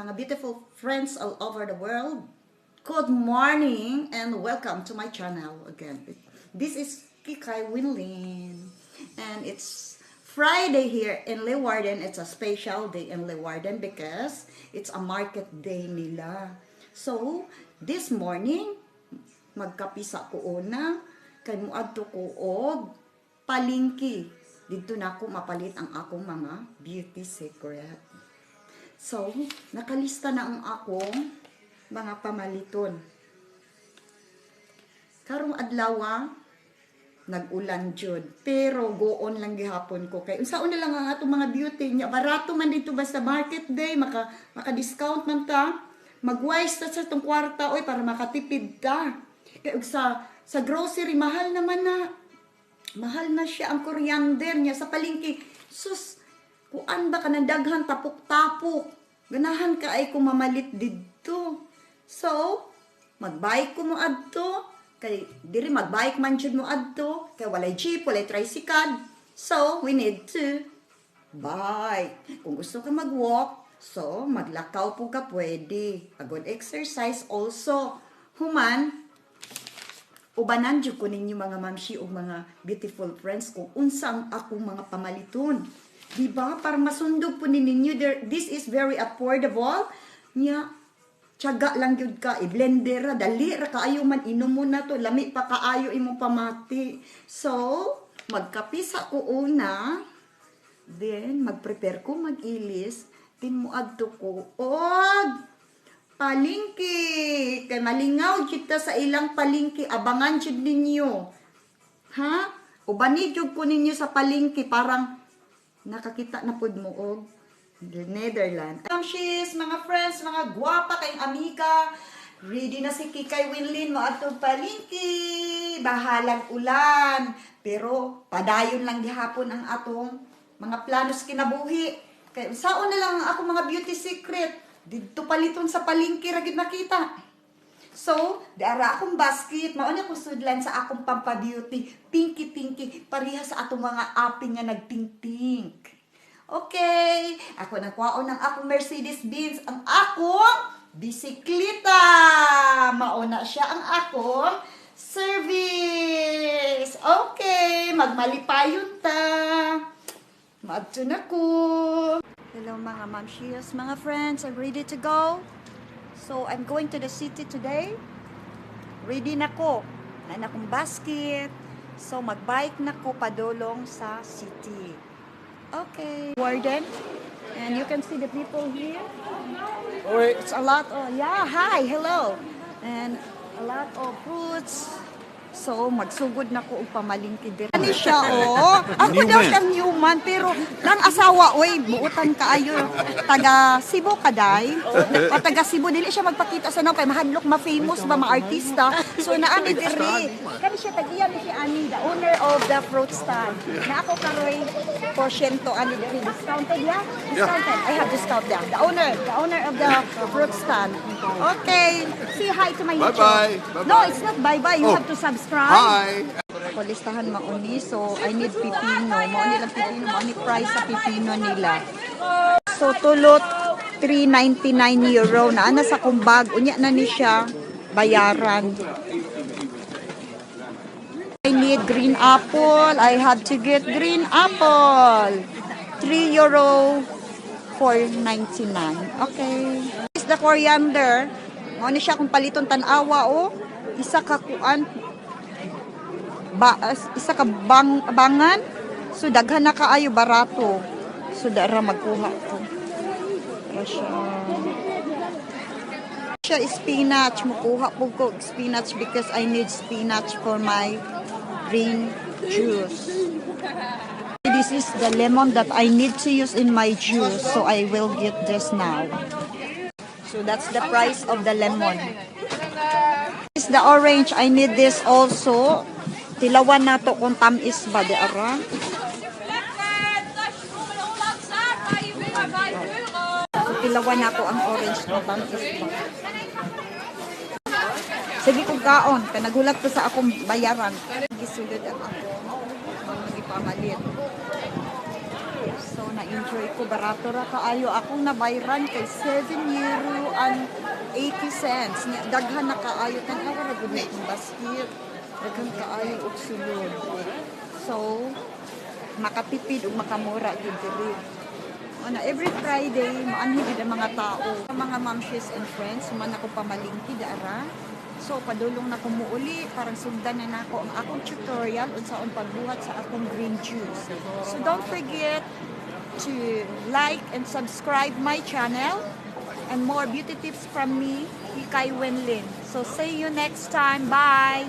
Mga beautiful friends all over the world. Good morning and welcome to my channel again. This is Kikay Winlyn and it's Friday here in Leeuwarden. It's a special day in Leeuwarden because it's a market day nila. So, this morning, magkape sa ko una kay muadto ko og palingki. Didto na ako mapalit ang akong mga beauty secret. So, nakalista na ang akong mga pamaliton. Karong adlaw, nag-ulan jud. Pero go on lang gihapon ko kay unsaon na lang ang atong mga beauty nya, barato man dito basta market day, maka discount man ta. Mag-wise ta sa itong kwarta oy para makatipid ta. Kay og sa grocery, mahal naman na. Mahal na siya ang coriander niya sa palengke. Sus, kuan ba, kanang daghan, tapok-tapok. Ganahan ka ay mamalit didto. So, magbike ko mo adto kay diri magbike man jud mo adto kay walay jeep, walay tricycle. So, we need to bike. Kung gusto ka mag-walk, so maglakaw po ka pwede. A good exercise also. Human, ubanan jud ko ninyo, mga mamshi ug mga beautiful friends, kung unsa ang akong mga pamaliton. Di ba? Para masundog po ni ninyo. There, this is very affordable. Nya, tiyaga lang gyud ka, i-blender ra, dali ra kaayo man inom mo na to, lami pa kaayo imong pamati. So, magkape sa ko una, then mag-prepare ko mag-ilis, then muadto ko og palingki. Kay malingaw jud ta sa ilang palingki, abangan jud ninyo. Ha? Ubani jud ko ninyo sa palingki, parang nakakita na pud mo og Netherlands. Mamshis, mga friends, mga gwapa kayong amiga. Ready na si Kikay Winlin mo atong palingki. Bahalag ulan. Pero padayon lang gihapon ang atong mga planos kinabuhi. Kay saon na lang ang akong mga beauty secret. Didto paliton sa palingki ra gid makita. So, dara akong basket, mao na akong sudlan sa akong pampa-beauty, pinky-pinky, pareha sa atong mga aping nga nagpink-pink. Okay, ako nagkuhaon ng akong Mercedes Benz, ang akong bisikleta. Mao na siya ang akong service. Okay, magmalipayon ta. Maadto na ko. Hello, mga mamshias, mga friends. I'm ready to go. So, I'm going to the city today. Ready na ko. Na akong basket. So, magbike na ko padulong sa city. Okay. Warden. And you can see the people here. Hoi. It's a lot of, yeah, hi, hello. And a lot of fruits. So, magsugod na ko og pamalingki diri. Ani siya, oh. Ako daw Newman. Siyang newman, pero nang asawa, oy, buutan kaayo. Taga Cebu kaday. O taga Cebu, dili siya magpakita sa naw kay mahadlok ma-famous ba, ma-artista. So, naani diri. Kani siya, tag-iya ni si ani, the owner of the fruit stand. Na ako karoy porsyento ani diri, discounted, yeah? Discounted. I have discount there. The owner of the fruit stand. Okay. Say hi to my YouTube. Bye-bye. Bye-bye. No, it's not bye-bye. You Oh. have to subscribe. Hi. Ako listahan mauni. So, I need pipino. Mauni lang pipino. Mauni price sa pipino nila. So, tulot €3.99 na. Ana sa akong bag. Unya na ni siya bayaran. I need green apple. I have to get green apple. €3 4.99. Okay. This is the coriander. Mao ni siya kung paliton, tan-awa oh. Isa ka kuan ba, isa ka bangan. So daghan na kaayo, barato. So dara magkuha ko. Ra siya. Siya spinach, mukuha po ko og spinach because I need spinach for my green juice. This is the lemon that I need to use in my juice, so I will get this now. So that's the price of the lemon. This is the orange. I need this also. Tilawan na to kung tamis ba di ara. So, tilawan na ko ang orange kung tamis ba. Sige kung kaon, kay naghulat ko sa akong bayaran. Gisulod ang ako mga gipamalit. So na-enjoy ko, barato ra kaayo akong nabayran kay €7.80. Nya, daghan na kaayo, tan-awa ra gud ni akong basket. Daghan kaayo og sulod. So makatipid ug makamura gyud diri. Ana, every Friday maanhi gid ang mga tao. Mga mamshies and friends, man ako pamalingki dara. So padulong na ko muuli, parang sundan na nako ang akong tutorial unsaon pagbuhat sa akong green juice. So don't forget to like and subscribe my channel and more beauty tips from me, Hikay Wenlin. So see you next time. Bye.